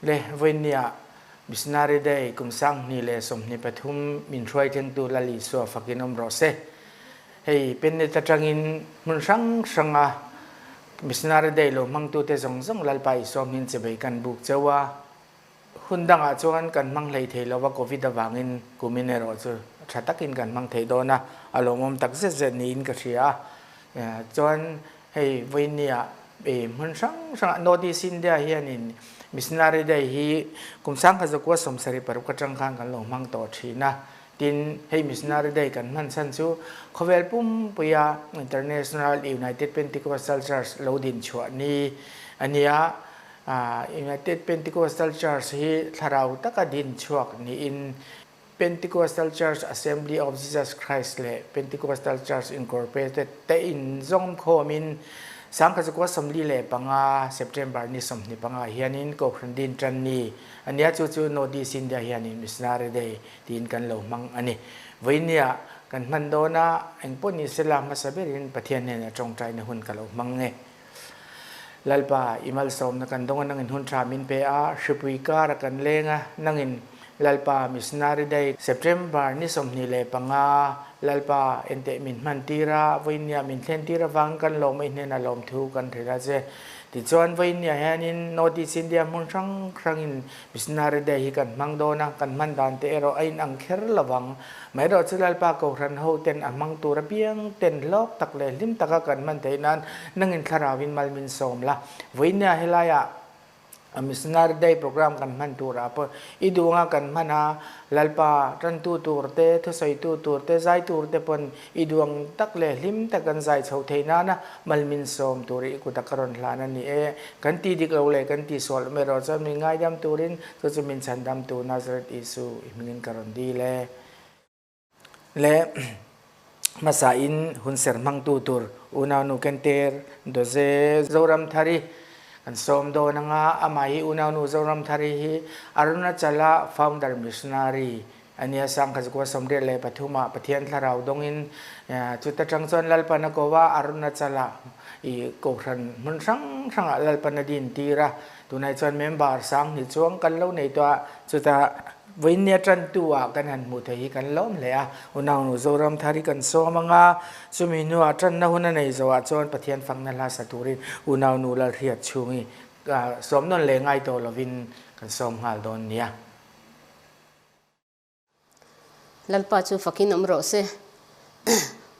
Le vawinia Missionary Day kum 2023 min hruai thlengtu Lal Isua fakin awm rawh se. Hei Pennet atangin hmun hrang hranga Missionary Day lo hmangtute zawng zawng Lalpa Isua hming chebei kan buk cheu a. Hun dangah chuan kan hmang hlei thei lova Covid avangin kumin erawh chu tha takin kan hmang thei dawn a, a lawmawm tak zet zet niin ka hria a. Chuan hei vawinia hmun hrang hrangah North East India hianin Missionary Day hi kum 1976 atang khan kan lo hmang tawh thin a. Tin, hei Missionary Day kan hman chhan chu khawvel pumpuia International United Pentecostal Church lo din chhuah ni a nia. United Pentecostal Church hi thlarau taka din chhuak niin Pentecostal Church Assembly of Jesus Christ leh Pentecostal Church Incorporated te inzawm khawmin 1945 September ni 25 hianin Kohhran din tan ni a nia. Chu chu North East India hianin Missionary Day tiin kan lo hmang a ni. Vawinia kan hman dawna engpawh ni sela hmasa berin Pathian hnena tawngtaina hun ka lo hmang nge. Lalpa, i malsawmna kan dawng a, nangin hun tha min pe a, hripui kar a kan leng a, nangin Lalpa Missionary Day, September ni 25, Lalpa enteh min hman tir a, vawinia min thlen tir avangin kan lawm a, i hnenah lawmthu kan hrilh a che. Tichuan, vawinia hianin North East India hmun hrang hrangin Missionary Day hi kan hmang dawn a, kan hman dan te erawh a inang kher lo vang. Maherawh chu Lalpa Kohhran ho ten a hmang tur apiang ten hlawk tak leh hlim taka kan hman theih nan nangin thlarauin mal min sawm la. Vawinia helaiah a Missionary Day program kan hman turah pawh i duh anga kan hman a, Lalpa tantu tur te, thusawitu tur te, zai tur te pawn i duh ang tak leh hlim tak kan zai chho thei nana mal min sawm tur i kut a ka rawn hlan a ni e. Kan ti dik lo leh kan ti sual awm erawh chuan min ngaidam turin chu chu min chhandam tu Nazareth Isu i hmingin ka rawn dil e. Le hmasa in hunser hmangtu tur unaunu Kenter Doze Zoramthari kan sawm dawn anga amah hi unaunu Zoramthari hi Arunachala founder missionary a nia. 1983 ah Pathian thlarau dawngin chuta tang chuan Lalpan a ko a, Arunachala i kohhran hmun hrang hrangah Lalpan a din tir a, tunah chuan member 2000 chuang kan lo nei tawh a, chuta vawinia tantu ah kan han hmuh theih hi kan lawm hle a. Unaunu Zoramthari kan sawm anga chumi hnuah tanna hun a nei zawhah chuan Pathian fakna hla sa turin unaunu Lalhriat chhungi sawm nawn leh ngai tawh lovin kan sawm nghal dawn nia. Lalpa chu fakin awm rawh se.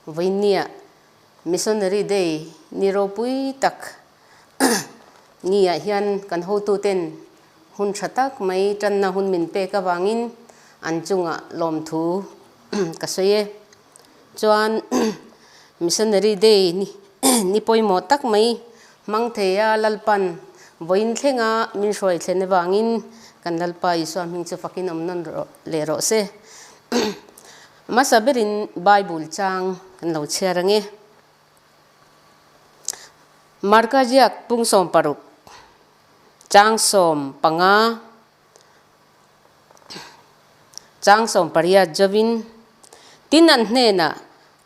Vawinia Missionary Day ni ropui tak ni ah hian kan hotuten hun tha tak mai tanna hun min pek avangin an chungah lawmthu ka sawi e. Chuan Missionary Day ni pawimawh tak mai hmang thei a Lalpan vawiin thlenga min hruai thlen avangin kan Lalpa Isua hming chu fakin awm nawn leh rawh se. Hmasa berin Bible chang kan lo chhiar ang e. Marka ziak pung 16 chang 15 Chang 18 Jovin, Tin an hnenah,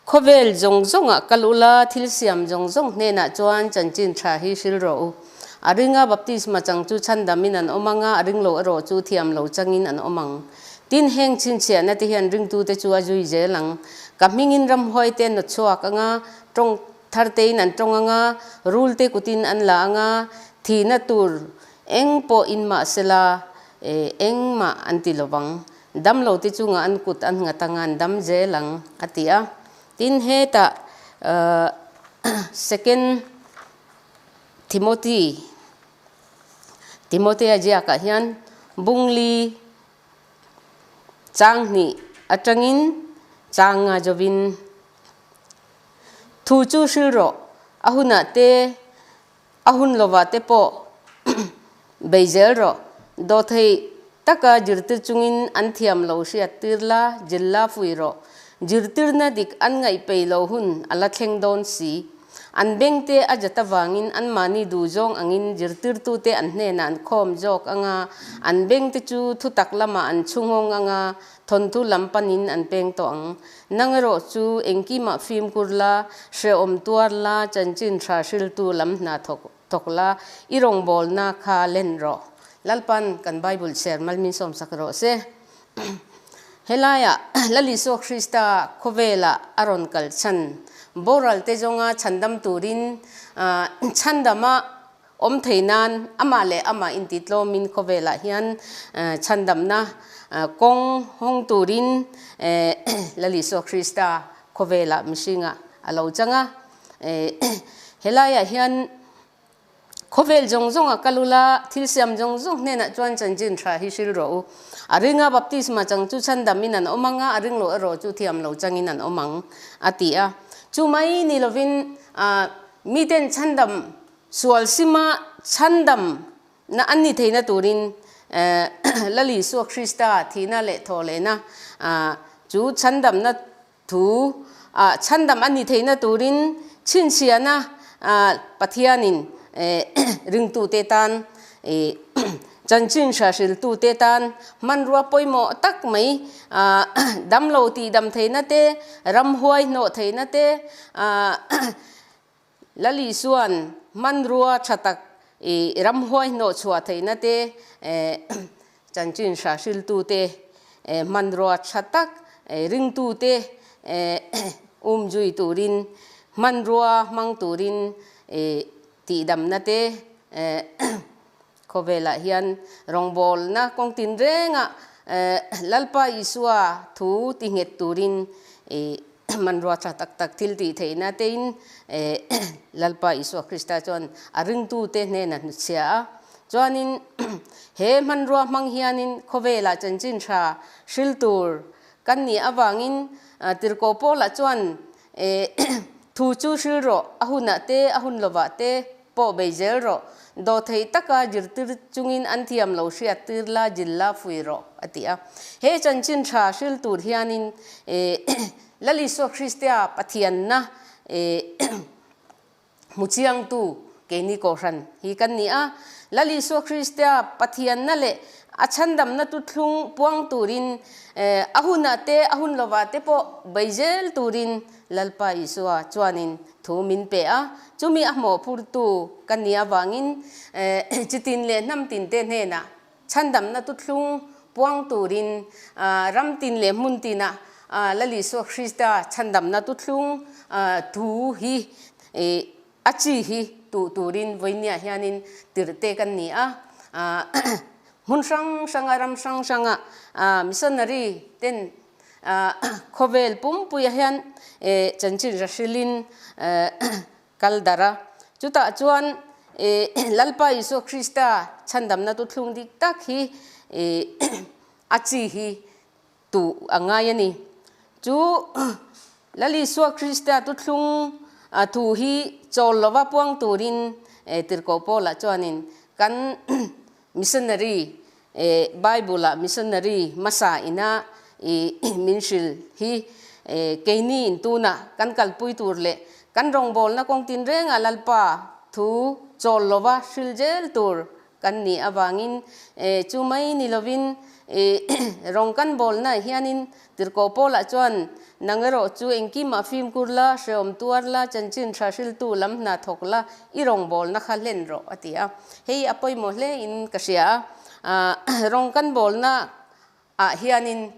Khawvel zawng zawngah kal ula, thil siam zawng zawng hnenah chuan chanchin tha hi hril rawh u. A ringa baptisma chang chu chhandamin an awm ang a, a ring lo erawh chu thiam lo changin an awm ang. Tin, heng chhinchhiahna te hian ringtute chu a zui zel ang. Ka hmingin ramhuai te an nawt chhuak ang a, tawng thar tein an tawng ang a, rul te kutin an la ang a, thihna tur Eng pawh in mah sela e, engmah an ti lovang. Dam lo te chungah an kut an nghat anga an dam zel ang, a ti a. Tin, hetah Second Timothy, Timothea ziakah hian bungli chang hnih atangin chang nga zawin thu chu hril rawh, a hunah te A hun lovah te pawh bei zel rawh. Dawhtheih taka zirtir chungin an thiam lo hriat tir la, zil la fui rawh. Zirtirna dik an ngaih peih lo hun a la thleng dawn si. An bengte a zat avangin anmahni duh zawng angin zirtirtute an hnenah an khawm zawk anga, an bengte chu thutak lamah an chhunghawng anga, Thawnthu lam panin an peng tawh ang. Nang erawh chu engkimah fimkhur la, hrehawm tuar la, chanchin tha hriltu lam hna thawk thawk la, i rawngbawlna kha len rawh. Lalpan kan Bible chhiar mal min sawmsak rawh se. Helaiah Lal Isua Krista khawvelah a rawn kal chhan boral te zawnga chhandam turin chhandama awm thei nan amah leh amah intitlawmin khawvelah hian chhandamna kawng hawng turin Lal Isua Krista khawvelah mihringah a lo chang a. Helaiah hian Khawvel zawng zawnga kal ula, thil siam zawng zawng hnenah chuan chanchin tha hi hril rawh u. A ringa baptisma chang chu chhandamin an awm ang a, a ring loh erawh chu thiam lo changin an awm ang, a ti a. Chu mai ni lovin miten chhandam sual sima chhandam na an ni theihna turin Lal Isua Krista thihna leh thawhlehna chu chhandamna Thu ah chhandam a ni theihna turin chhinchhiahna Pathianin ringtute tan chanchin hriahriltute tan hmanrua pawimawh tak mai damlo tihdam theihna te, ramhuai hnawh theihna te, Lal Isua'n hmanrua tha tak i ramhuai hnawh chhuah theihna te, chanchin hriahriltute hmanrua tha tak ringtute umzui turin hmanrua hmang turin tihdamna te khawvelah hian rawngbawlna kawng tinrengah Lalpa Isua thu ti nghet turin hmanrua tha tak tak thil tih theihna tein Lalpa Isua Krista chuan a ringtute hnena hnutchhia a. Chuanin he hmanrua hmang hianin khawvelah chanchin tha hril tur kan nih avangin Tirhkoh Paula chuan thu chu hril rawh, a hunah te, a hun lovah te pawh bei zel rawh, dawhtheih taka zirtir chungin an thiam lo hriat tir la, zil la, fui rawh, a ti a. He chanchin tha hril tur hianin Lal Isua Kristia Pathianna hmu chiangtu keini Kohhran hi kan ni a. Lal Isua Kristia Pathianna leh a chhandamna tuthlung puang turin a hunah te, a hun lovah te pawh bei zel turin Lalpa Isua chuanin Thu min pe a, chumi a hmawhphurtu ka nih avangin chitin leh hnam tinte hnenah chhandamna tuthlung puang turin ram tin leh hmun tinah Lal Isua Krista chhandamna tuthlung thu hi a chi hi tuh turin vawinia hianin tirhte kan ni a. Hmun hrang hranga ram hrang hranga missionary ten Khawvel pumpuiah hian chanchin ra hrilhin kal darh a, chutah chuan Lalpa Isua Krista chhandamna tuthlung dik tak hi a chi hi tuh a ngai a ni. Chu Lal Isua Krista tuthlung thu hi chawl lova puang turin Tirhkoh Paula chuanin kan Missionary Bible ah missionary hmasa ina i min hril hi keini in tuna kan kalpui tur leh kan rawngbawlna kawng tinrengah Lalpa thu chawl lova hril zel tur kan nih avangin chu mai ni lovin rawng kan bawlna hianin Tirhkoh Paula chuan nang erawh chu engkimah fimkhur la, hrehawm tuar la, chanchin tha hriltu lam hna thawk la, i rawngbawlna kha hlen rawh a ti a. Hei a pawimawh hle in ka hria a. Rawng kan bawlna ah hianin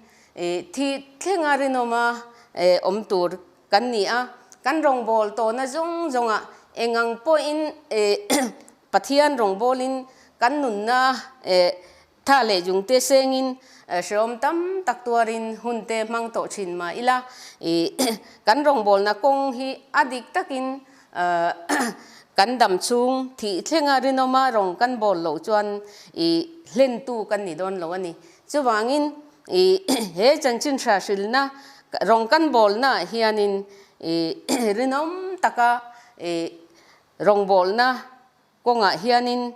thi thlenga rinawma awm tur kan ni a. Kan rawngbâwl tawhna zawng zawngah eng ang pawhin Pathian rawngbâwlin kan nunna Tha leh jungte sengin hrehawm tam tak tuarin hunte hmang tawh thin mah ila, i kan rawngbawlna kawng hi a dik takin kan dam chhung thih thlenga rinawma rawng kan bawl loh chuan i hlentu kan ni dawn lo a ni. Chuvangin i he chanchin hra hrilna rawng kan bawlnaah hianin i rinawm taka i rawngbawlna Kawngah hianin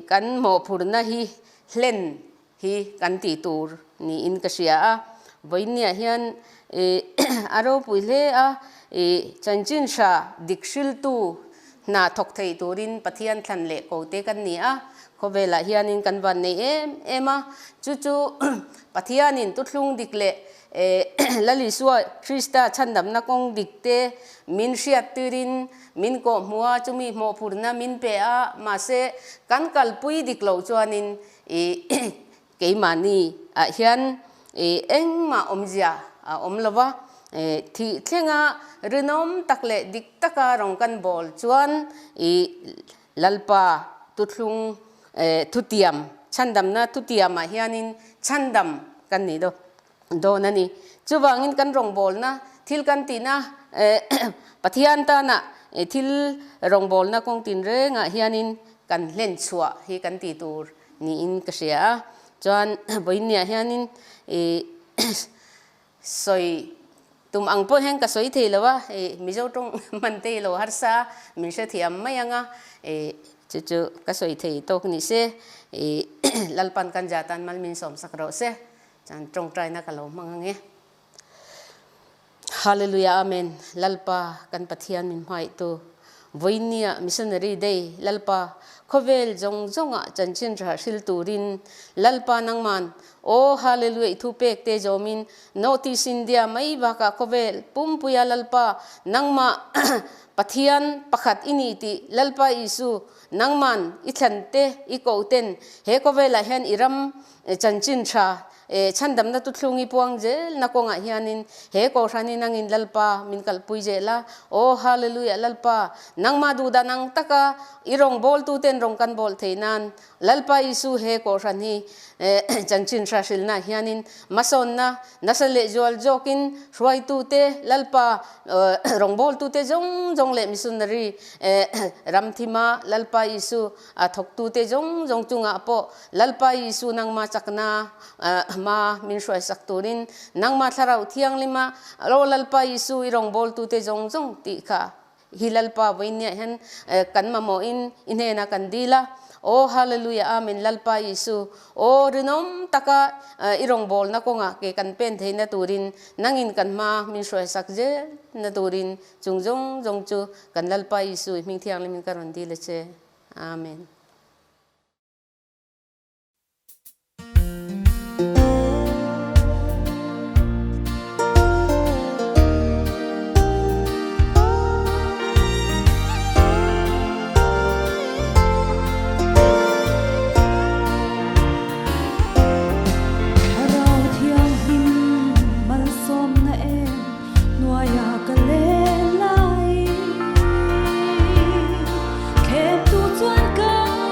kan mawhphurhna hi hlen hi kan tih tur niin ka hria a. Vawiinniah hian a ropui hle a, chanchin hra dik hriltu hna thawk thei turin Pathian thlan leh ko te kan ni a. Khawvelah hianin kan van nei em em a, chu chu Pathianin tuthlung dik leh. Lal Isua Krista chhandamna kawng dik te min hriat tirin min kawhhmuh a, chumi hmawhphurna min pe a, mahse kan kalpui dik loh chuanin ih keimahni ah hian ih engmah awmzia a awm lo va, thih thlenga rinawm tak leh dik taka rawng kan bawl chuan ih Lalpa tuthlung thutiam, chhandamna thutiamah hianin chhandam kan nih dawn a ni. Chuvangin kan rawngbawlna thil kan tihna Pathian tana thil rawngbawlna kawng tinrengah hianin kan hlen chhuah hi kan tih tur niin ka hria a. Chuan vawiinniah hianin Sawi tum ang pawh hian ka sawi thei lo a, ih Mizo tawng hman te i lo harsa a, min hrethiam mai ang a, ih chu chu ka sawi thei tawk ni se, ih Lalpan kan za tan mal min sawm sak rawh se, chuan tawngtaina ka lo hmang ang e. Hallelujah Amen Lalpa kan Pathian min hmaihtu Vawinia Missionary Day Lalpa khawvel zawng zawngah chanchin tha hril turin Lalpa nangman Aw Hallelujah i thu pek te zawmin North East India mai bakah khawvel pumpuia Lalpa nangmah Pathian pakhat i ni tih Lalpa Isu nangman i thlan te i koh ten he khawvelah hian i ram chanchin tha chhandamna tuthlung i puang zel na kawngah hianin he Kohhran in angin Lalpa min kalpui zel a Aw Hallelujah Lalpa nangmah duhdan ang taka i rawngbawltu ten rawng kan bawl thei nan Lalpa Isu he Kohhran hi chanchin hrahrilna hianin hmasawnna nasa leh zual zawkin hruaitute, Lalpa rawngbawltute zawng zawng leh missionary ramthima Lalpa Isu a thawktute zawng zawng chungah pawh Lalpa Isu nangma chakna hma min hruaisak turin nangma Thlarau Thianghlima Aw Lalpa Isu i rawngbawltute zawng zawng tih kha Hi Lalpa vawinia hian kan mamawhin i hnenah kan dil a, Aw Hallelujah Amen Lalpa Isu, aw rinawm taka i rawngbawlna kawngah ke kan pen theihna turin nangin kan hma min hruaisak zel na turin chung zawng zawng chu kan Lalpa Isu i hming thianghlim in ka rawn dil a che. Amen. Thlarau Thianghlim malsawmna em hnuaiah ka len lai. Thlemtu chuan ka.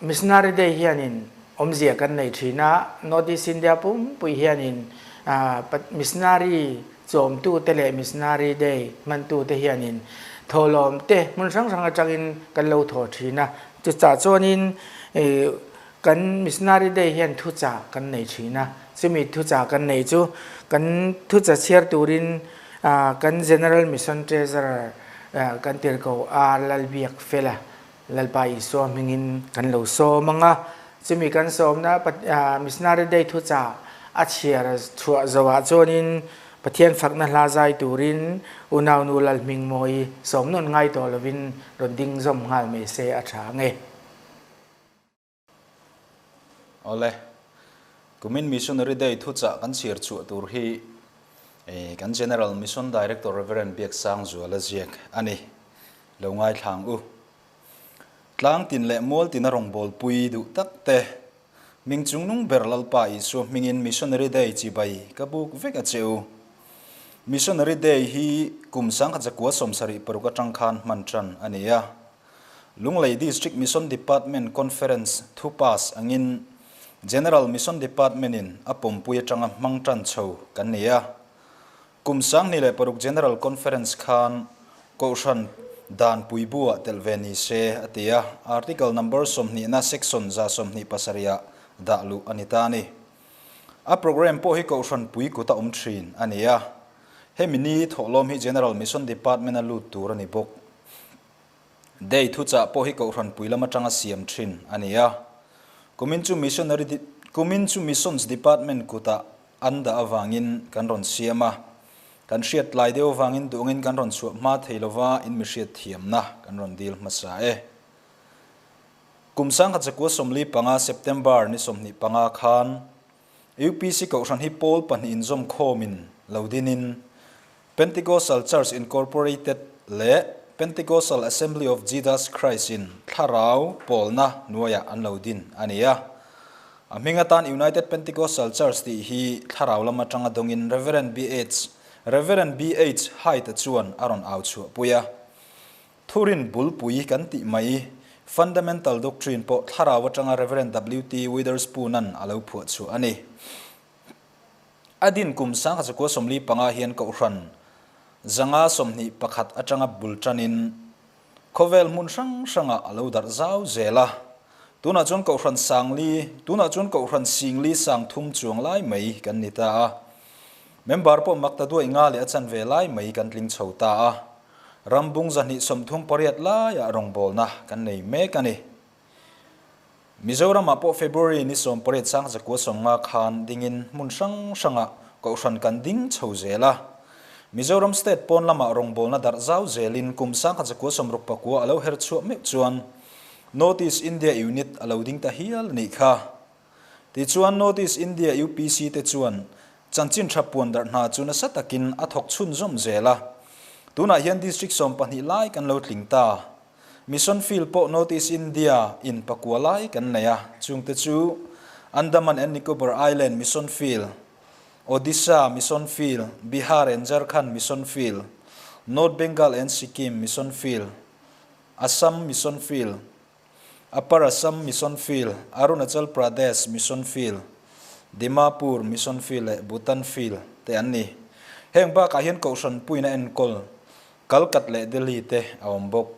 Missionary Day hianin awmzia kan nei thin a, North East India pumpui hianin missionary chawmtute leh Missionary Day hmantute hianin thawhlawm te hmun hrang hrang atangin kan lo thaw thin a. Chuchah chuanin kan Missionary Day hian thuchah kan nei thin a, chumi thuchah kan nei chu kan thuchah chhiar turin kan General Mission Treasurer kan tirhkoh R Lalbiakfela Lalpa Isua hmingin kan lo sawm ang a, chumi kan sawmna Missionary Day thuchah a chhiar chhuah zoah chuanin Pathian fakna hla zai turin unaunu Lalhmingmawi sawm nawn ngai tawh lovin rawn ding zawm nghal mai se a tha ang e. Awle, kumin Missionary Day thuchah kan chhiar chhuah tur hi kan General Mission Director Rev. Biaksangzuala ziak a ni. Lo ngaithla ang u. Tlang tin leh mual tina rawngbawlpui duh tak te, hming chungnung ber Lalpa Isua hmingin Missionary Day chibai ka buk vek a che u. Missionary Day hi kum 1976 atang khan hman tan a ni a. Lunglei District Mission Department Conference thu pass angin General Mission Department-in a pawmpui atanga hmang tan chho kan ni a. Kum 2006 General Conference khan Kohhran dan puibu ah telh ve ni se a ti a, Article number sawmhnihna section 27 ah dah luh a ni ta a ni. A programme pawh hi Kohhran pui kut a awm thin a ni a, hemi ni thawhlawm hi General Mission Department a lut tur a ni bawk. Day thuchah pawh hi Kohhran pui lam atanga siam thin a ni a, kumin chu Missionary kumin chu Missions Department kutah An dah avangin kan rawn siam a, kan hriat tlai deuh avangin duangin kan rawn chhuah hma thei lova in mi hriat thiamna kan rawn dil hmasa e. Kum 1945 September ni 25 khan UPC Kohhran hi pawl pahnih inzawm khawmin lo dinin Pentecostal Church Incorporated leh Pentecostal Assembly of Jesus Christ in thlarau pawlna hnuaiah an lo din a ni a. A hming atan United Pentecostal Church tih hi thlarau lam atanga dawngin Rev. BH Rev. BH Hyde-a chuan a rawn au chhuahpui a. Thurin bulpui kan tih mai, Fundamental Doctrine pawh thlarau atanga Rev. WT Witherspoon-a'n a lo phuah chhuah a ni. A din kum 1945 hian Kohhran 521 atanga bul tanin khawvel hmun hrang hrangah a lo darh zau zel a. Tunah chuan Kohhran Sangli, tunah chuan Kohhran Singli Sangthum chuang lai mai kan ni ta a. Member pawh mak ta duai nga leh a chanve lai mai kan tling chho ta a. Rambung 238 laiah rawngbawlna kan nei mek a ni. Mizoramah pawh February ni 18 1950 khan dingin hmun hrang hrangah Kohhran kan ding chho zel a. Mizoram State pawn lamah rawngbawlna darh zau zelin kum 1969 a lo her chhuah meuh chuan North East India Unit a lo ding ta hial a nih kha. Tichuan North East India UPC te chuan chanchin tha puan darh hna chu nasa takin a thawk chhunzawm zel a. Tunah hian District 12 lai kan lo tling ta. Mission Field pawh North East India in pakua lai kan nei a, chungte chu Andaman and Nicobar Island Mission Field, Odisha Mission Field, Bihar and Jharkhand Mission Field, North Bengal and Sikkim Mission Field, Assam Mission Field, Upper Assam Mission Field, Arunachal Pradesh Mission Field, Dimapur Mission Field leh Bhutan Field te an ni. Heng bakah hian Kohhran puina enkawl Kalkat leh Delhi te a awm bawk.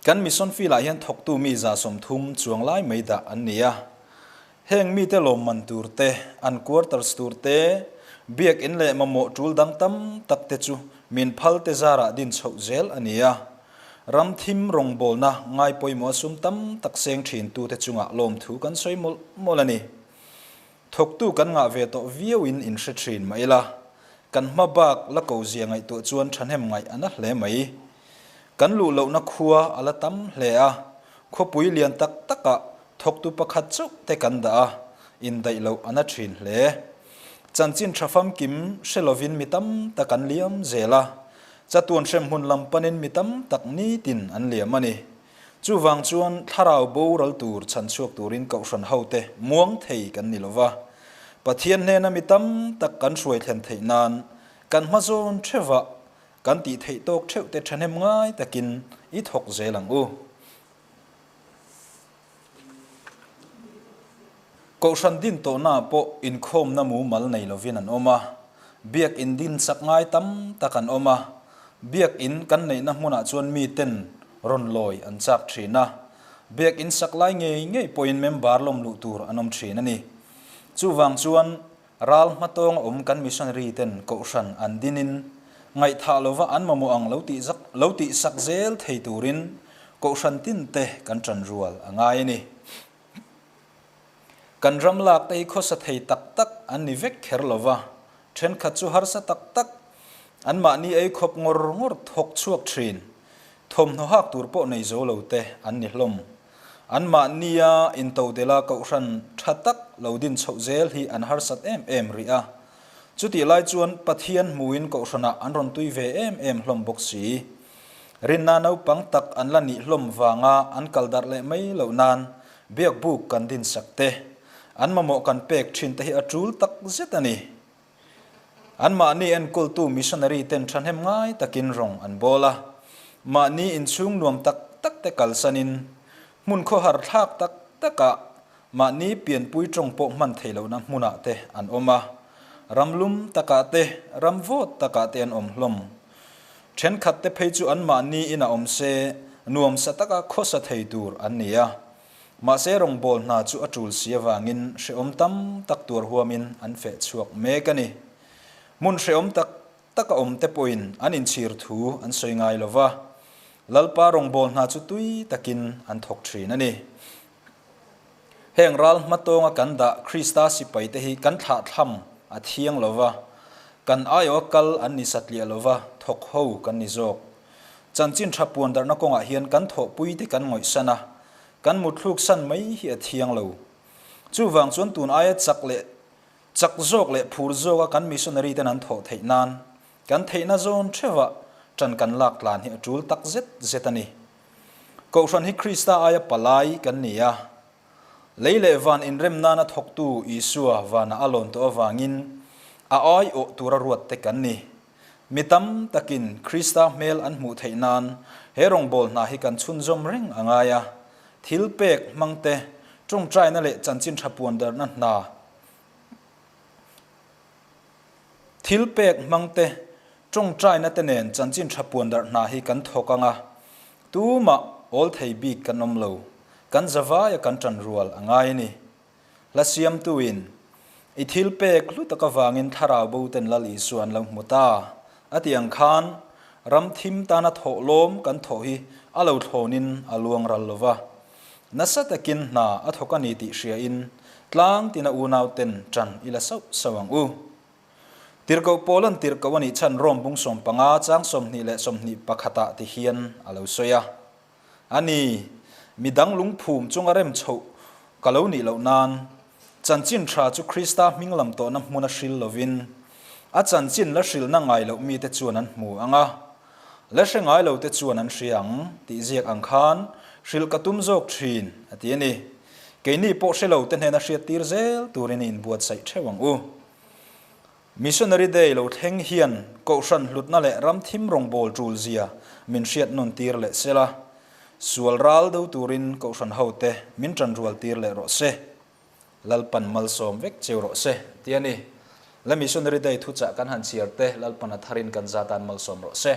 Kan mission field ah hian thawktu mi 30 chuang lai mai dah an ni a. Heng mite lawmman tur te, an quarters tur te, biak in leh mamawh tul dang tam tak te chu min phal te zarah din chhoh zel a ni a. Ram thim rawngbawlna ngai pawimawh a sum tam tak seng thin tute chungah lawmthu kan sawi mawlh mawlh a ni. Thawktu kan ngah ve tawh viau in in hre thin mah ila, kan hma bak la ko zia ngaihtuah chuan thahnem ngaih a na hle mai. Kan luh lohna khua a la tam hle a, khawpui lian tak takah thawktu pakhat chauh te kan dah a, indaih loh a na thin hle. Chanchin tha famkim hre lovin mi tam tak an liam zel a, chatuan hremhmun lam panin mi tam tak nitin an liam a ni. Chuvang chuan thlarau boral tur chhan chhuak turin Kohhran hote muang thei kan ni lova, Pathian hnena mi tam tak kan hruai thlen theih nan kan hmazawn theuhah kan tih theih tawk theuhte thahnem ngai takin i thawk zel ang u. Kohhran din tawhnaah pawh inkhawmna mumal nei lovin an awm a, Biak In din chak ngai tam tak an awm a, Biak In kan neihna hmunah chuan miten rawn lawi an chak thin a, Biak In sak lai ngei ngei pawhin member lawm luh tur an awm thin a ni. Chuvang chuan ral hmatawng a awm kan missionary ten kohhran an dinin ngaihthah lova an mamawh ang lo tih zak lo tih sak zel thei turin kohhran tin te kan tan rual a ngai a ni. Kan ram lak te hi khawsa thei tak tak an ni vek kher lo va, thenkhat chu harsa tak tak, anmahni ei khawp ngawr ngawr thawk chhuak thin, thawmhnaw hak tur pawh nei zo lo te an ni hlawm. Anmahnia intodela kohhran tha tak lo din chhoh zel hi an harsat em em rih a. Chutih lai chuan Pathian hmuin kohhranah an rawn tui ve em em hlawm bawk si. Rinna naupang tak an la nih hlawm vanga an kal darh leh mai loh nan Biakbuk kan dinsak te, an mamawh kan pek thin te hi a tul tak zet a ni. Anmahni enkawltu missionary ten thahnem ngai takin rawng an bawl a, mahni inchhung nuam tak tak te kalsanin hmun khawhar thlak tak takah mahni pianpui tawng pawh hman theih lohna hmunah te an awm a, ram lum takah te, ram vawt takah te an awm hlawm. Thenkhat te phei chu anmahni inah awm se nuamsa taka khawsa thei tur an ni a. Mahse rawngbâwl hna chu a ṭul si avangin hrehawm tam tak tuar huamin an feh chhuak mek a ni. Hmun hrehawm tak taka awm te pawhin an inchhir thu an sawi ngai lo va, Lalpa rawngbâwl hna chu tui takin an thawk ṭhin a ni. Heng ral hmatawnga kan dah Krista sipaite hi kan thlahthlam a thiang lo va, kan aiawha kal an ni satliah lo va, thawk ho kan ni zawk. Chanchin tha puan darhna kawngah hian kan thawhpuite kan ngawihsan a, kan mutthluksan mai hi a thiang lo. Chuvang chuan tun aia chak leh chak zawk leh phur zawka kan missionary ten an thawh theih nan kan theihna zawn theuhah ṭan kan lak tlan hi a ṭul tak zet zet a ni. Kohhran hi Krista aia palai kan ni a. Lei leh van inrem nana thawktu Isua vana a lawn tawh avangin a aiawh tura ruat te kan ni. Mi tam takin Krista hmel an hmuh theih nan he rawngbâwl hna hi kan chhunzawm reng a ngai a. Thil pek hmang te, tawngtaina leh chanchin tha puan darhna hna, Thil pek hmang te, tawngtaina te nen chanchin tha puan darh hna hi kan thawk ang a, tumah awl thei bik kan awm lo, kan zavaia kan tan rual a ngai a ni. Hla siamtuin, I thil pek hlu tak avangin thlarau bo ten Lal Isua an lo hmu ta, a tih ang khan ram thim tana thawh lawm kan thawh hi a lo thlawnin a luang ral lo va. Nasa takin hna a thawk a ni tih hriain tlang tina unau ten tan i la sauh sauh ang u. Tirhkoh Paula'n tirhkoh a nih chhan Rom bung 15 chang 21 ah ti hian a lo sawi a. A ni, midang lungphum chunga rem chhoh ka lo nih loh nan, chanchin tha chu Krista hming lam tawhna hmuna hril lovin, a chanchin la hrilhna ngai loh mite chuan an hmu ang a, la hre ngai lote chuan an hria ang tih ziak ang khan hrilh ka tum zawk thin, a ti a ni. Keini pawh hre lote hnena hriattir zel turin i inbuatsaih theuh ang u. Missionary Day lo thleng hian Kohhran hlutna leh ram thim rawngbâwl ṭul zia min hriat nawn tir leh se la, sual ral do turin Kohhran hote min ṭan rual tir leh rawh se. Lalpan malsawm vek cheu rawh se, ti a ni. La Missionary Day thuchah kan han chhiar te Lalpan a tharin kan za tan malsawm rawh se.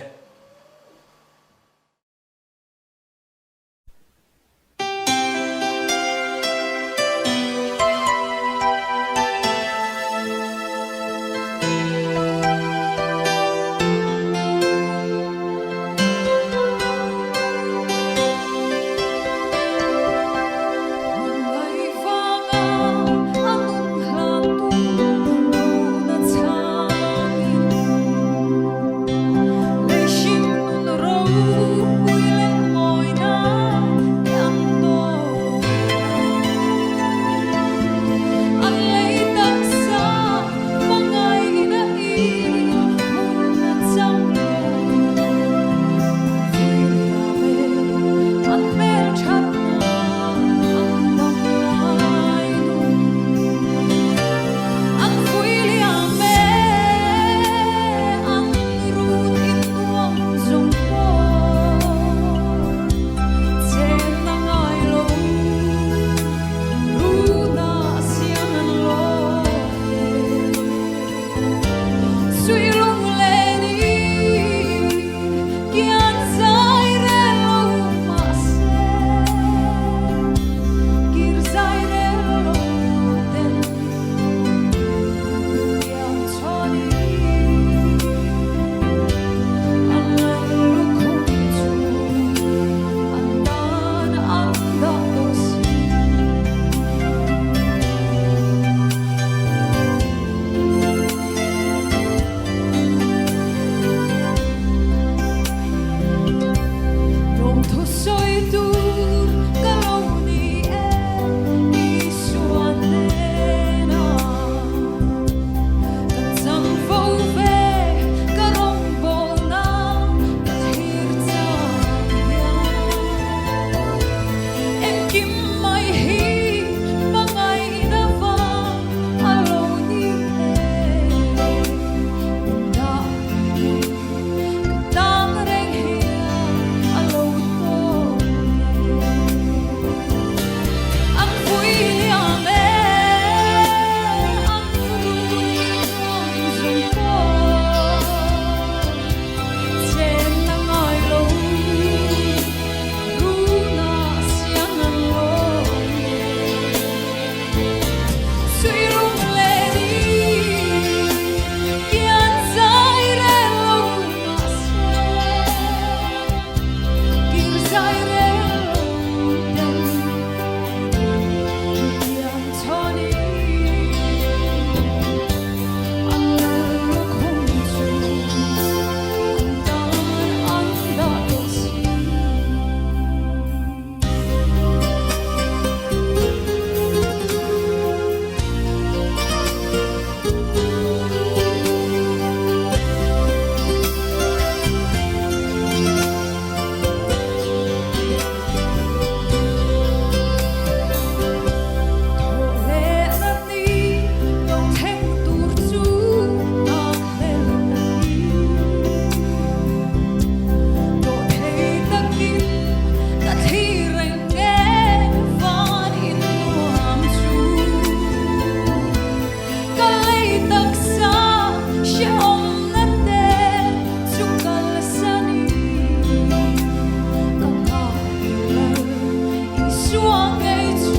Isua ngei chu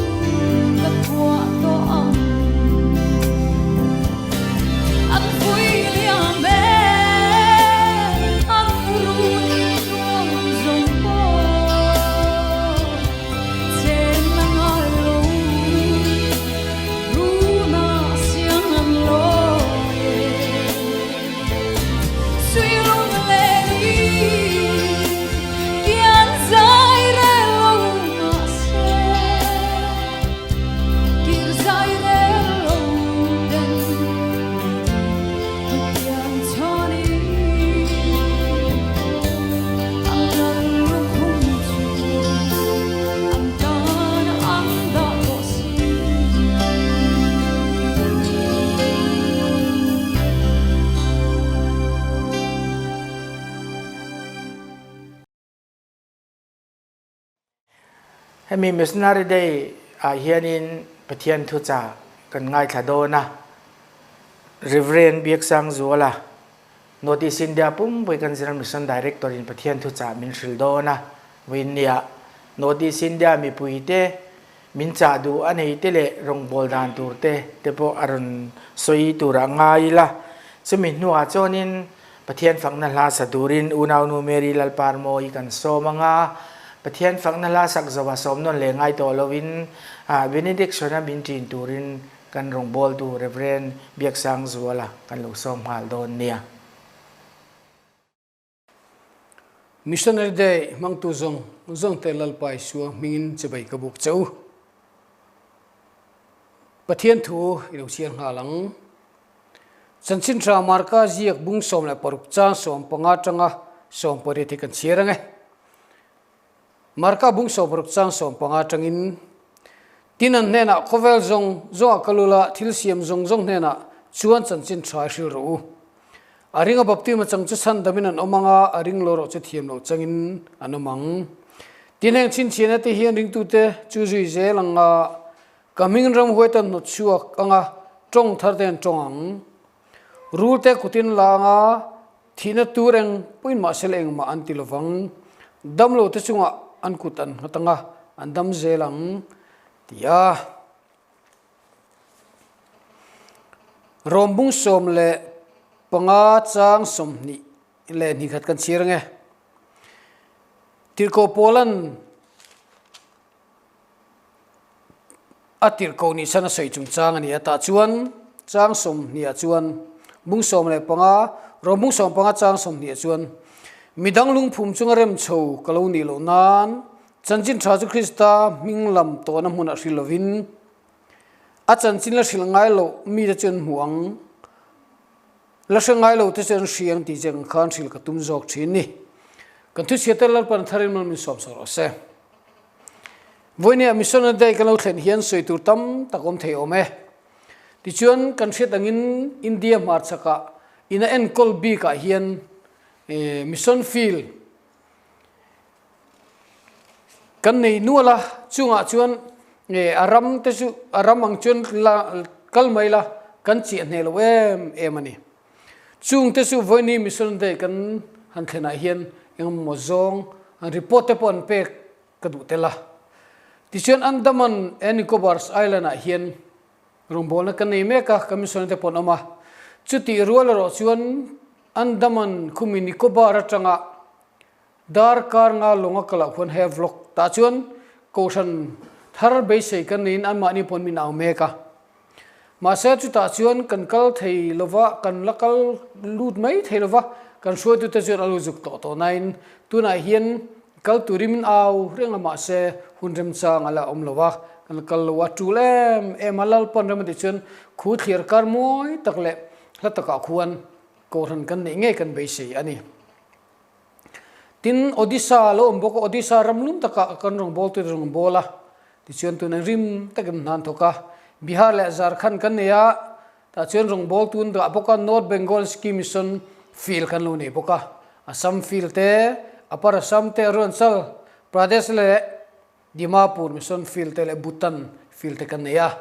ka phuah tawh ang. An vui liam e, an run in nuam zawng pawh chen a ngai lo. Runa siang an lawi e, suy lung leh ni kian zai rel lo mahse kir zai rel lo ten mi tiang chhanin an lal lukhum chu an tan an dah tawh si. Hemi Missionary Day ah hianin Pathian thuchah kan ngaithla dawn a, Rev. Biaksangzuala, North East India pumpui kan General Mission Director in Pathian thuchah min hrilh dawn a, vawiinniah North East India mipuite min chah duh a nei te leh rawngbâwl dan tur te te pawh a rawn sawi turah ngai ila. Chumi hnuah chuanin Pathian fakna hla sa turin unaunu Mary Lalparmawi kan sawm ang a, Pathian fakna hla sak zoha sawm nawn leh ngai tawh loin benediction-a min ṭin turin kan rawngbawltu Rev. Biaksangzuala kan lo sawm nghal dawn nia. Missionary Day hmangtu zawng zawngte Lalpa Isua hmingin chibai ka buk che u. Pathian thu i lo chhiar nghal ang. Chanchin Tha Marka ziak bung 16 chang 15 atanga 18 hi kan chhiar ang e. Marka bung 16 chang 15 atangin Tin an hnenah khawvel zawng zawngah kal ula thil siam zawng zawng hnenah chuan chanchin tha i hrilh rawh u. A ringa baptisma chang chu chhan damin an awm ang a, a ring lo rawh chu thiam loh changin an awm ang. Tin heng chhinchhiahna te hian ringtute chu zui zel ang a, Ka hming ramhuai tan hnawt chhuak anga tawng thar te an tawng ang. Rul te kutin la anga thihna tur eng pawhin mahse la engmah an ti lovang. Damlo te chungah an kut an nghat anga an dam zel ang ti a. Rawmbung 15 chang 22 khat kan chhiar ange. Tirhkoh Paula'n A tirhkoh nih chhan a sawi chungchang a ni a, tah chuan chang sawmhniah chuan bung 15, rawng bung 15 chang sawmhniah chuan midang lungphum chunga rem chho ka lo nih loh nan chanchin tha chu Krista hming lam tawhna hmunah hrilh lovin a chanchin la hrilh ngai loh mite chu an hmu ang, la hre ngai lo te chu an hria ang tih che ang khan hrilh ka tum zawk thin ni. Kan thuchhiat te Lalpan tharin mal min sawm sak rawh se. Vawinia Missionary Day kan lo thlen hian sawi tur tam tak awm thei awm e. Tichuan kan hriat angin India hmarchhakah ina enkawl bikah hian Mission Field kan nei nual a, chungah chuan a ram te chu a ram ang chuan la kal mai la kan chiah hneh lo em em a ni. Chung te chu Vawiini Mission Day kan han thlenah hian engemaw zawng an report te pawh an pek ka duh tel a. Tichuan Andaman and Nicobars Island ah hian rawngbawlna kan nei mek a, kan missionary te pawh an awm a. Chutih rual erawh chuan Andaman khumi Nicobar atanga darkar nga lawnga kalah khuan Havelock tah chuan kohhran thar beisei kan neiin anmahni pawh an min au mek a. Mahse chutah chuan kan kal thei lova, kan la kal lut mai thei lova, kan hruaitute chuan a lu zuk tawh tawh nain tunah hian kal turin min au reng a mahse hun remchang a la awm lo a, kan la kal lo a tul em em a, Lalpan rem a tih chuan khu thliar kar mawi tak leh hla takah khuan kohhran kan neih ngei kan beisei a ni. Tin, Odisha a lo awm bawk a, Odisha ram lum takah kan rawngbâwl tute rawngbâwl a, tichuan tun an rim takin hna an thawk a. Bihar leh Jharkhand kan nei a, tah chuan rawngbâwl tun dah bawk a, North Bengal Sikkim Mission Field kan lo nei bawk a, Assam Field te, Upper Assam te, Arunachal Pradesh leh Dimapur Mission Field te leh Bhutan Field te kan nei a.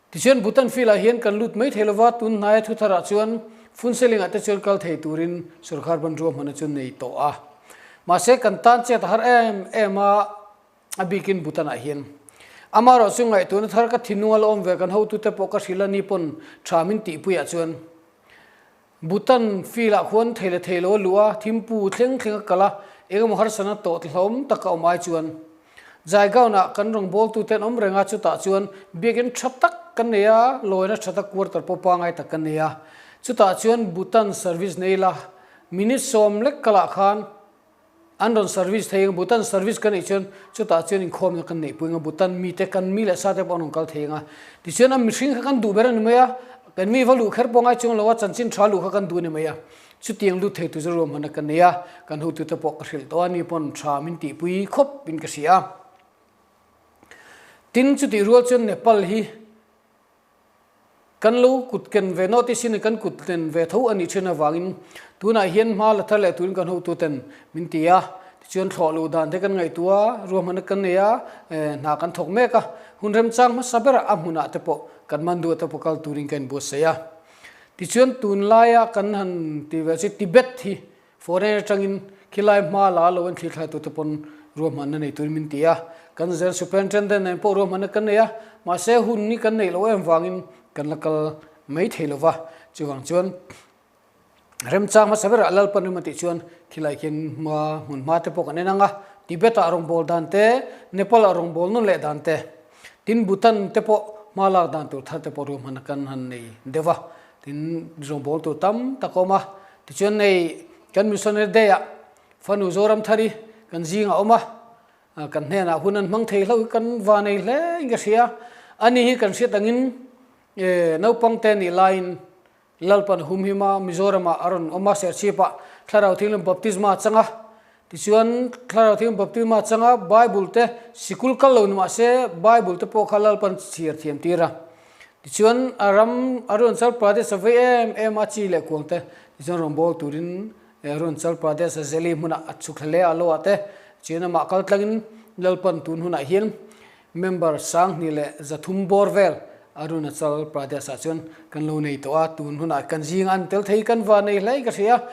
Tichuan Bhutan field ah hian kan lut mai thei lova, tun hnaia thu tharah chuan Phunseling ah te chuan kal thei turin sorkar ban ruahmanna chu nei tawh a. Mahse kan tan chet a har em em a, A bikin Bhutan-ah hian. Amaherawh chu ngaihtuahna thar ka thinlung a la awm ve kan hotute pawh ka hrilh a ni pawn tha min tihpuiah chuan Bhutan field-ah khuan thei leh thei lo a luh a, thimpu thleng thleng a kal a, engemaw harsatna tawh hlawm tak a awm ai chuan Jaigaon-ah kan rawngbawltute an awm reng a, chutah chuan biakinn tha tak kan nei a, lawina tha tak quarter pawh pangai tak kan nei a, chutah chuan Bhutan service nei la minute sawm lek kalah khan An rawn service thei ang, Bhutan service kan neih chuan chutah chuan inkhawmna kan neih pui ang a, Bhutan mite kan mi leh sate pawh an rawn kal thei ang a. Tichuan a mihring kha kan duh ber a ni mai a, kan mi va luh kher pawh ngai chuang lo a, chanchin tha luh kha kan duh a ni mai a. Chutiang lut thei tur chu ruahmanna kan nei a, kan hotute pawh ka hrilh tawh a, ni pawn tha min tihpui khawp in ka hria a. Tin, chutih rual chuan Nepal hi Kan lo kut ken ve notice in kan kut ken ve tho a nih thin avangin tunah hian hma la thar leh turin kan hotuten min ti a, tichuan thlawh luh dan te kan ngaihtuah a, ruahmanna kan nei a, hna kan thawk mek a, hun remchang hmasa berah a hmunah te pawh kan man duh te pawh kal turin ka inbuatsaih a. Tichuan tunlaia kan han ti ve chu Tibet hi Foreign atangin khilai hma la lo en thlithlai tute pawn ruahmanna nei turin min ti a, kan zel superintendent nen pawh ruahmanna kan nei a, mahse hun hi kan neih loh em vangin kan la kal mai thei lo va, chuvang chuan remchang hmasa berah Lalpan rim a tih chuan khilai khian hma hmun hma te pawh kan en ang a, Tibet ah rawngbâwl dan te, Nepal ah rawngbâwl nawn leh dan te, tin Bhutan te pawh hma lak dan tur thar te pawh ruahmanna kan han nei deuh va, tin rawngbâwl tur tam tak a awm a. Tichuan nei kan Missionary Day ah fanu Zoramthari kan zing a awm a, kan hnenah hun an hmang thei hlo hi kan va nei hle in ka hria. Ani hi kan hriat angin naupang te nih laiin Lalpan humhim a Mizoram ah a rawn awm a, Serchhip ah Thlarau Thianghlim Baptisma a chang a. Tichuan Thlarau Thianghlim Baptisma a chang a, Bible te sikul kal lo ni mah se Bible te pawh kha Lalpan chhiar thiam tir a. Tichuan a ram Arunachal Pradesh a vei em em a chi leh kuang te tichuan rawn bawl turin Arunachal Pradesh a Zeli hmunah a chhuk thla hle a lo ah te chuan amah kal tlangin Lalpan tun hunah hian member 2000 leh 300 bawr vel Arunachal Pradesh ah chuan kan lo nei tawh a, tun hunah kan zing an tel thei kan va nei hlei ka hria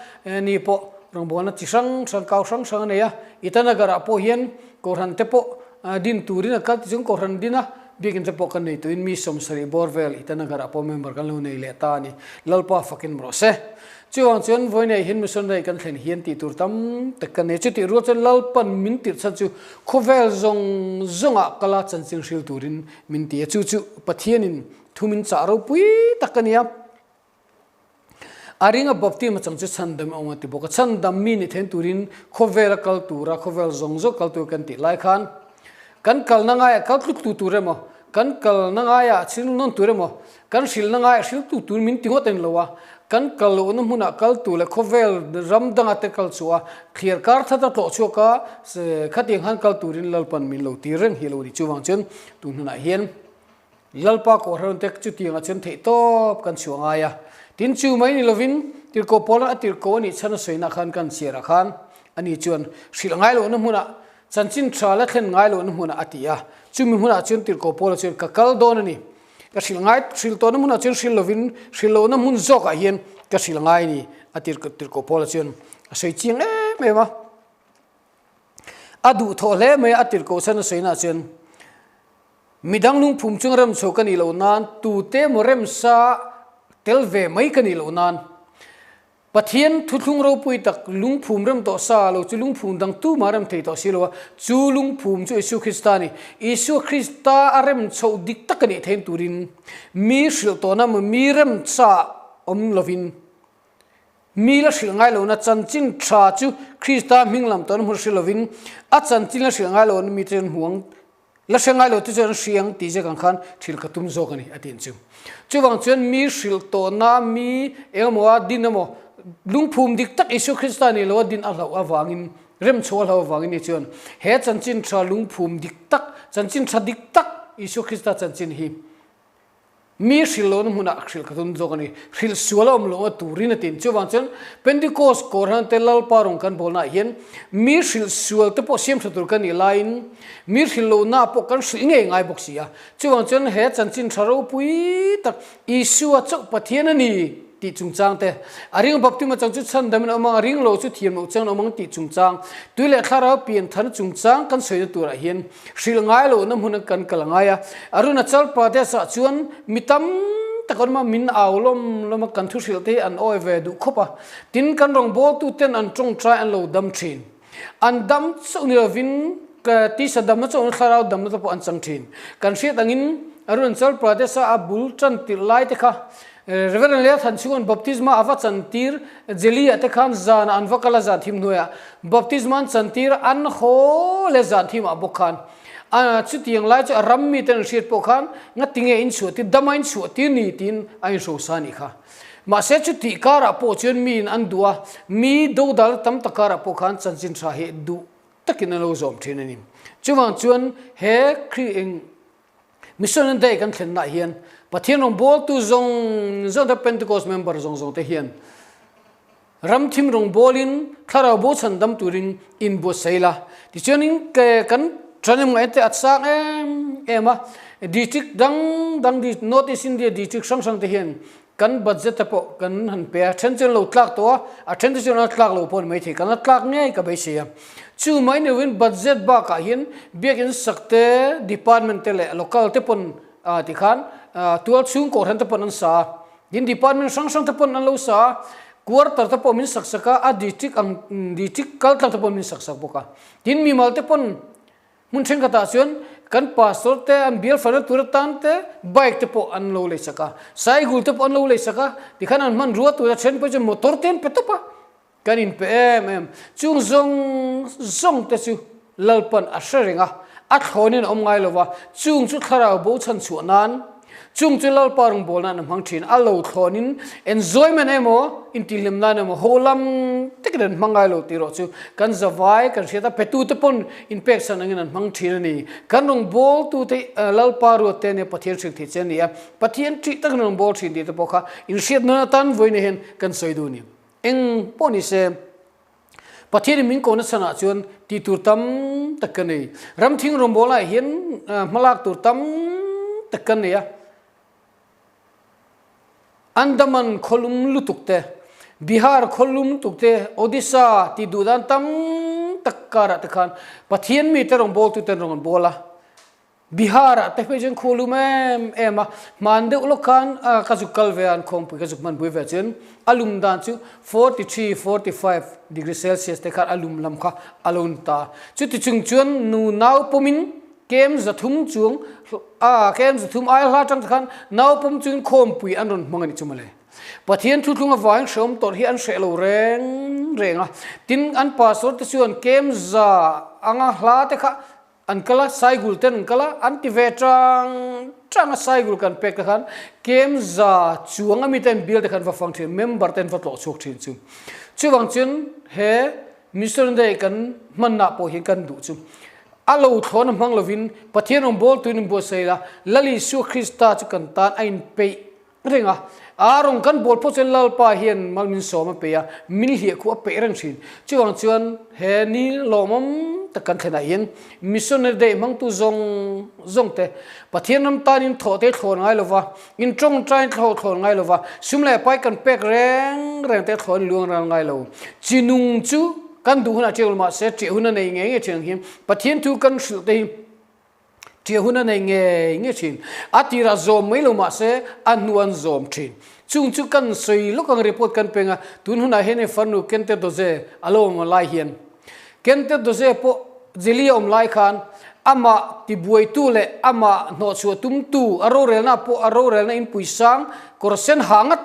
ni pawh rawngbawlna chi hrang hrang kau hrang hrang a nei a, Itanagar ah pawh hian Kohhran te pawh din turin a kal tichuan Kohhran din a Biakinn te pawh kan nei tuin mi 70 bawr vel Itanagar ah pawh member kan lo nei leh ta a ni. Lalpa fakin rawh se. Chuvang chuan vawiinei hian missionary kan thlen hian tih tur tam tak kan nei. Chutih rual chuan Lalpan min tirh chhan chu khawvel zawng zawngah kala chanchin hril turin min ti a. Chu chu Pathianin thu min chah ropui tak a ni a. A ring a baptism chang chu chhandam a awm a ti bawk a. Chhandam mi ni then turin khawvel a kal tura khawvel zawng zawng kal tur kan tih lai khan kan kalna ngaiah kal tlut tu tur emaw, kan kalna ngaiah chhil nawn tur emaw, kan hrilhna ngaiah hril tu tur min ti ngawt a ni lo a. Kan kal lohna hmunah kal tur leh khawvel ram danga te kal chhuah a, thliar kar that a tlawh chhuak a, khatiang khan kal turin Lalpan min lo tir reng hi a lo ni. Chuvang chuan tun hunah hian Lalpa Kohhran te chutiangah chuan theih tawp kan chhuah ngai a. Tin, chu mai ni lovin tirhkoh Paula a tirhkoh a nih chhan a sawina khan kan chhiarah khan ani chuan hrilh ngai lohna hmunah chanchin tha la thlen ngai lohna hmunah a ti a. Chumi hmunah chuan tirhkoh Paula chuan ka kal dawn a ni. Ka hrilh ngai hrilh tawhna hmunah chuan hrilh lovin hrilh lohna hmun zawkah hian ka hrilh ngai a ni a tirhkoh Paula chuan a sawi chiang em em a. A duhthawh hle mai a, a tirhkoh chhan a sawina chuan Midang lungphum chung rem chho ka nih loh nan, tute emaw remsa tel ve mai ka nih loh nan, Pathian thuthlung ropui tak lungphum rem tawh sa lo chu lungphum dang tumah rem thei tawh si lo a, chu lungphum chu Isua Krista a ni. Isua Krista a rem chhoh dik tak a nih thein turin mi hrilh tawhna emaw mi remsa awm lovin mi la hrilh ngai lohna chanchin tha chu Krista hming lam tawhna hmun hrilh lovin a chanchin la hrilh ngai lohna mite chuan hmu ang La hre ngai lo te chuan an hri ang tih ziak ang khan hrilh ka tum zawk a ni a ti ang chu. Chuvang chuan mi hrilh tawhna mi eng emaw a din emaw lungphum dik tak Isua Krista nih lo a din a hlauh avangin remchhuah a hlauh avangin ni chuan he chanchin tha lungphum dik tak chanchin tha dik tak Isua Krista chanchin hi Mi hrilh lohna hmunah hrilh ka tum zawk a ni. Hrilh sual a awm loh a turin a tin. Chuvang chuan Pentecost kawr te Lalpa rawn kan bawlnaah hian mi hrilh sual te pawh siam tha tur kan nih laiin mi hrilh lohnaah pawh kan hrilh ngei ngai bawk si a. Chuvang chuan he chanchin tha ropui tak Isua chauh Pathian a ni. tih chungchang te, a ring baptisma chang chu chhandamin a awm ang, a ring lo chu thiam loh changin a awm ang tih chungchang, tui leh thlarau pian tharna chungchang kan sawina turah hian hrilh ngai lohna hmuna kan kal a ngai a. Arunachal Pradesh-ah chuan mi tam tak an awm a, min au lawm lawm a, kan thu hrilh te hi an awi ve duh khawp a. Tin, kan rawngbawltuten an tawngtai an lo dam thin. An dam chauh ni lovin tisa damna chauh na thlarau damna te pawh an chang thin. Kan hriat angin Arunachal Pradesh-a a bul tan tirh lai te kha Reverend Lea Thanchhunga'n baptisma a va chantir Jeli-ah te khan zanah an va kal a zan thim hnuaiah baptisma an chantir an haw leh zan thimah bawk khan a chutiang lai chu a ram mite an hriat pawh khan ngatinge in chhuah tir dama in chhuah tir ni tiin a inhrosa a nih kha. Mahse chutih karah pawh chuan miin an duh a, mi dodal tam tak karah pawh khan chanchin tha hi duh takin an lo zawm thin a ni. Chuvang chuan he Khrih Missionary Day kan thlennaah hian Pathian rawngbawltu zawng zawng te Pentecost member zawng zawng te hian Ram thim rawngbawlin thlarau bo chhan dam turin inbuatsaih la. Tichuanin kan thanem ngaih te a chang em em a, district dang dang North East India district hrang hrang te hian kan budget te pawh kan han pe a, then chu an lo tlak tawh a, a then te chu an la tlak lo pawh a ni maithei, kan la tlak ngei ka beisei a. Chu mai ni lovin budget bakah hian biakin sak te, department te leh local te pawn tikhan tual chhung kohhran te pawn an sa a. Tin, department hrang hrang te pawn an lo sa a, quarter te pawh min sak sak a, a district ang district kal tlang te pawh min sak sak bawk a. Tin, mimal te pawn hmun thenkhatah chuan kan pastor te an bial fana tur atan te bike te pawh an lo lei sak a, cycle te pawh an lo lei sak a, tikhan an hmanrua tur a then pawh chuan motor te an pe tawp a. Kan inpe em em. Chung zawng zawng te chu Lalpan a hre reng a, a thlawnin a awm ngai lo va, chung chu thlarau bo chhan chhuah nan, chung chu Lalpa rawngbawlna an hmang thin. A lo thlawnin enjoyment emaw, intihhlim nan emaw ho lam takin an hmang ngai lo tih erawh chu kan zavai kan hriat a, petute pawn inpek chhan angin an hmang thin a ni. Kan rawngbawltute Lalpa ruat te nia Pathian hrilh theih che a ni a, Pathian ṭih takin rawngbâwl thin tih te pawh kha inhriat nan atan vawiin hian kan sawi duh a ni. Eng pawh ni se, Pathianin min kohna chhanah chuan tih tur tam tak ka nei. Ramthing rawngbawlnaah hian hmalak tur tam tak kan nei a. Andaman khawlum lutuk te, Bihar khawlum lutuk te, Odisha tih duh dan tam tak karah te khan Pathian mite rawngbawltuten rawn an bawl a. Bihar-ah te phei chuan khu lum em em a, hman deuh lawk khan ka zuk kal ve a, an khawngpui ka zuk hmanpui ve chuan a lum dan chu 43, 45 degree celsius te khan a lum lam kha a lo ni ta. Chuti chung chuan nu nau pawmin kem 300 chuang a kem 300 ai hla atang te khan nau pawm chungin khawmpui an rawn hmang a nih chu mawle. Pathian thuthlung avangin hrehawm tawrh hi an hreh lo reng reng a, tin an pastor te chuan kem za anga hla te kha An kal a, Saigul ten an kal a, an ti ve tang tang a, Saigul kan pek te khan kem za chuang ami ten bial te khan va fang thin, member ten va tlawh chhuak thin chu. Chuvang chuan he Mission Day kan hmanna pawh hian kan duh chu a lo thlawn a hmang lovin Pathian rawngbawltu in inbuatsaih la, Lal Isua Krista chu kan tan a inpeih reng a, a rawn kan bawl phawt chuan Lalpa hian mal min sawm a peih a, min hliah khuh a peih reng thin. Chuvang chuan he ni lawmawm tak kan thlenah hian Missionary Day hmangtu zawng zawng te Pathian ram tanin thawh te thlawn ngai lova, in tawngtain thlawh thlawn ngai lova, sum leh pai kan pek reng reng te thlawn luang ral ngai lo. Chi nung chu kan duh hunah ṭiak lo mahse ṭiah hun a nei ngei ngei ṭhin ang hi Pathian thu kan hrilh te hi Ṭiah hun a nei ngei ngei ṭhin. A tirah zawm mai lo mah se a hnu an zawm ṭhin. Chung chu kan sawi lawk ang report kan peng a, tun hunah hian hei farnu Kente Doze a lo awm lai hian Kente Doze pawh Jeli a awm lai khan amah tibuaitu leh amah hnawhchhuah tumtu a rorelna pawh a rorelna inpui sang kawr sen ha ngat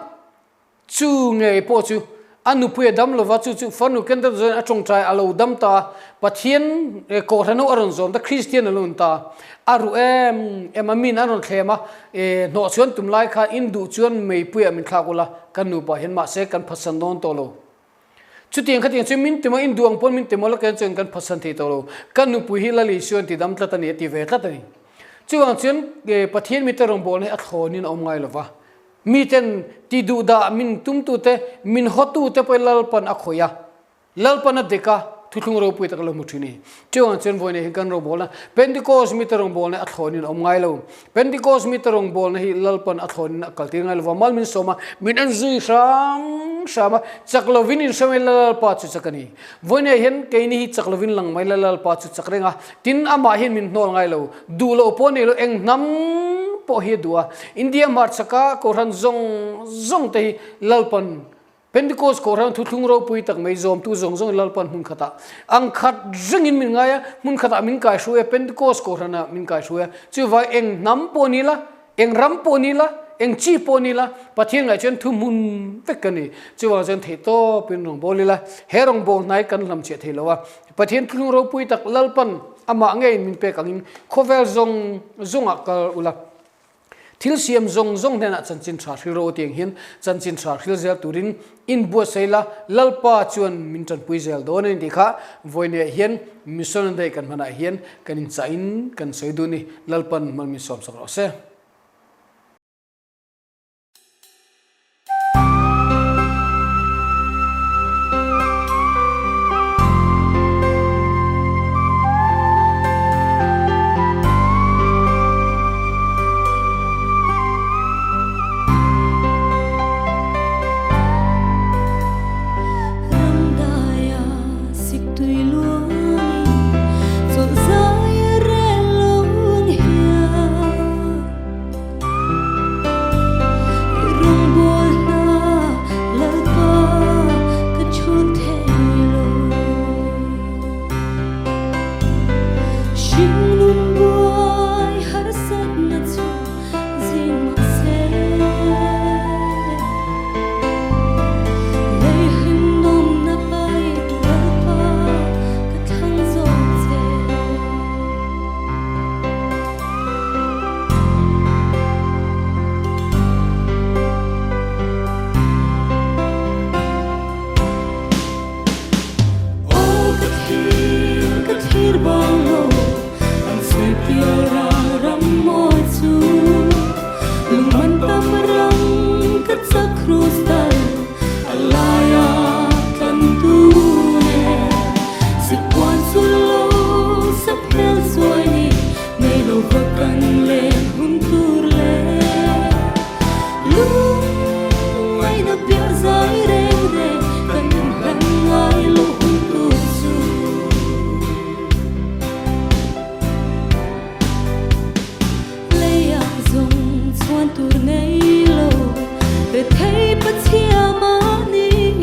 Chu ngei pawh chu a nupui a dam lova, chu chu farnu Kendall chuan a tawngtai a lo dam ta a, Pathian Kohhran ho a rawn zawm ta, Kristian a lo ni ta. A ruh em em a, min an rawn thlem a, hnawh chuan tum lai khan in duh chuan meipuiah min thlak ula, kan nupa hian mahse kan phatsan dawn tawh lo. Chutiang khatiang chu min ti maw, in duh ang pawn min ti maw la keng chuan kan phatsan thei tawh lo. Ka nupui hi Lali Isuan ti dam tlat a ni a ti ve tlat a ni. Chuvang chuan Pathian mite rawngbawlna hi a thlawnin a awm ngai lova. Miten ti duhdah min tumtute, min hawtute pawhin Lalpan a khawih a, Lalpan a dek a. Thuthlung ropui tak a lo hmu thin i. Chuang chuan vawiin hi kan rawngbawlna Pentecost mite rawngbawlna a thlawnin a awm ngai lo. Pentecost mite rawngbawlna hi Lalpan a thlawnin a kaltir ngai lova, mal min sawm a, min en zui hram hram a, chak lovin in hre mai la Lalpa chu chak a ni. Vawiin hian keini hi chak lovin lang mai la Lalpa chu chak reng a, tin amah hian min hnawl ngai lo. Duh loh pawh nei lo, eng hnam pawh hi a duh a. India hmarchhaka Kohhran zawng zawng te hi Lalpan Pentecost Kohhran thuthlung ropui tak mai zawmtu zawng zawng Lalpan hmun khatah ang khat rengin min ngai a, hmun khatah min kaihruai a, Pentecost Kohhranah min kaihruai a. Chuvai eng hnam pawh ni la, eng ram pawh ni la, eng chi pawh ni la, Pathian ngaih chuan thu hmun vek ka ni. Chuvang chuan theihtawpin rawngbâwl ila, he rawngbâwl hnai kan hlamchhiah thei lo a. Pathian thuthlung ropui tak Lalpan amah ngeiin min pek angin khawvel zawng zawngah kal ula. Thil siam zawng zawng hnenah chanchin tha hril ro tiang hian chanchin tha hril zel turin inbuatsaih la, Lalpa chuan min tanpui zel dawn a ni tih kha vawineah hian Missionary Day kan hmanah hian kan inchahin kan sawi duh a ni. Lalpan hman min sawmsak rawh se. Ramdaia siktui luangin chawlh zai a rel lo ang hian. I rawngbâwl hna Lalpa ka chhût thei lo. Hringnun buai harsatna chu zing mah se. Lei hlimnawmna aiin Lalpa ka thlang zawk che. Aw ka thlir, ka thlir bang lo, an sawi pial ral ram mawi chu. Lungman tam ram ka chak krus tal, a laia tlan tu nen. Sikpuan chu lo sap hmel chuai ni, nei lo va kan len hun tur le. Lungngaihna piah zai reng reng kan inhlan ngai lo hun tur chu. Leiah zawng chhuan tur nei lo, rethei Pathian mahniin.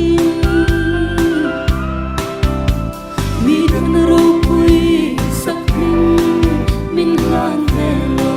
Mi kan ropui sak hming min hlan ve lo.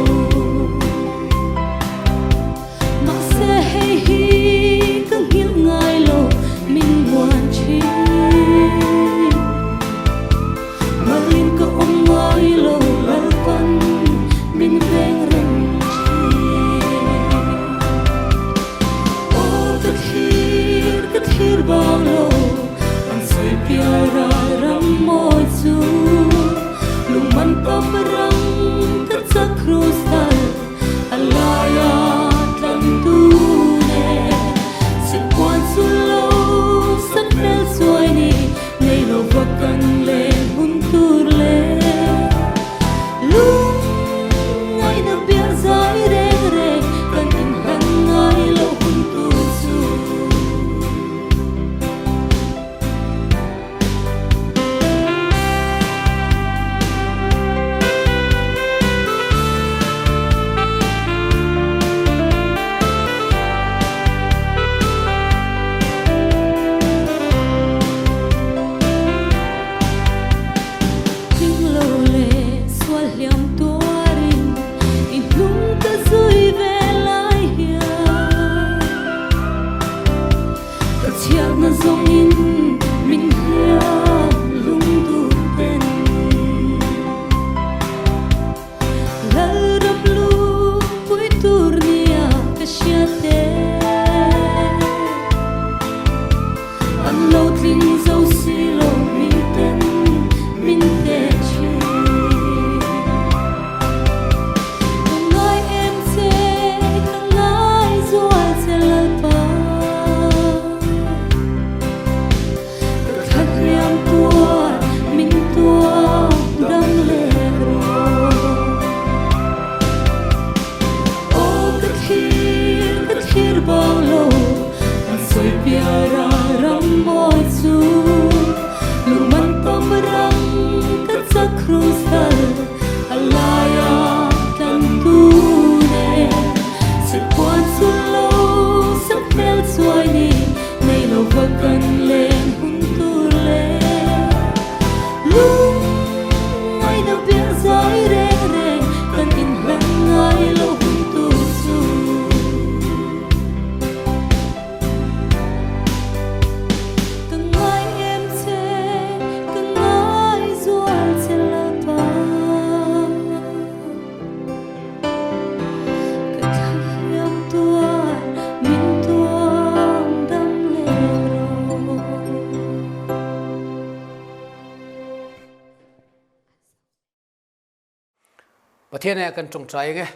Pathian ah kan tawngtai ang e.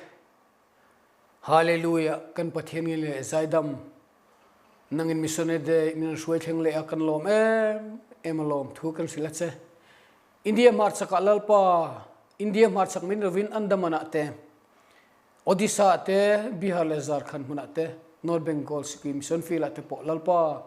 Hallelujah kan Pathian ngei leh zaidam nangin missionary day min hruai thleng leh a kan lawm em em a lawm thu kan hrilh a che. India hmarchak ah Lalpa India hmarchak min lovin Andaman ah te Odisha ah te Bihar leh Jharkhand hmun ah te North Bengal Sikkim mission field ah te pawh Lalpa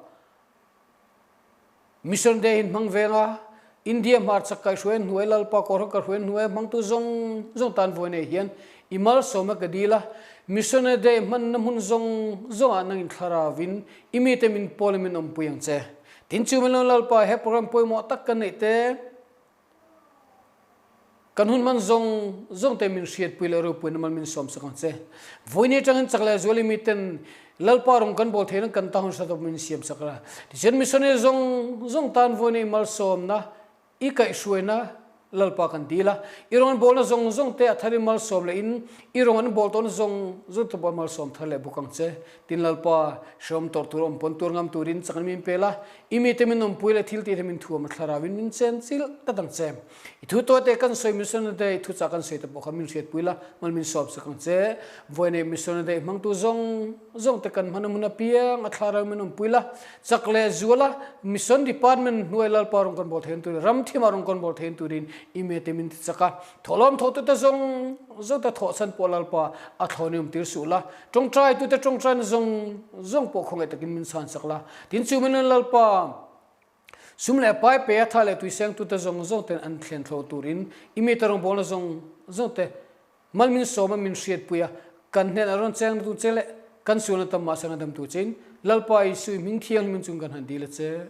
Mission Day in hmang veng a, India hmarchak kaihhruai hnuai Lalpa Kawrha kaihhruai hnuai hmangtu zawng zawng tan vawi nei hian i malsawm a ka dil a, Mission Day hmanna hmun zawng zawngah nang in thlaravin i mite min pawl in min awmpui ang che. Tin chu min lo Lalpa he program pawimawh tak kan neih te, Kan hun man zawng zawng te min hriatpui leh ropuina mal min sawmsak ang che. Vawiin atangin chak leh zuali miten Lalpa rawng kan bawl theihna kan ta hun hrat awp min siamsak la. Tichuan missionary zawng zawng tan vawiin i malsawmna, i kaihhruaina Lalpa kan dil a. I rawng an bawlna zawng zawng te a thar i malsawm leh in i rawng an bawl tawhna zawng zawng te pawh a malsawm thar leh bawk ang che. Tin Lalpa hrehawm tawrh tur awm pawn tur ngam turin chakna min pe la. I mite min awmpui leh thil tih te min thuam a thlarau in min chen chilh tlat ang che. I thu tawi te kan sawi missionary day thuchah kan sawi te pawh kha min hriatpui la, mal min sawm sak ang che. Vawi nei missionary day hmangtu zawng zawng te kan hman a hmun apiang a thlarau min awmpui la, chak leh zual a mission department hnuai Lalpa rawn kawn bawl theihin turin, ram thimah rawn kawn bawl theihin turin i mite min ti chak a. Thawhlawm thawhtu te zawng zawng te thawh chhan pawh Lalpa a thlawn i awmtir suh la, tawngtai tute tawngtaina zawng zawng pawh khawngaih takin min chhan sak la. Tin chu min Lalpa sum leh pai pe a tha leh tuiseng tute zawng zawng ten an thlen thlo turin i mite rawngbawlna zawng zawng te mal min sawm a min hriatpui a kan hnen a rawn cheng tu che leh kan sualna tam mahse an dam tu chein Lalpa Isui hming thianghlim in chung kan han dil a che.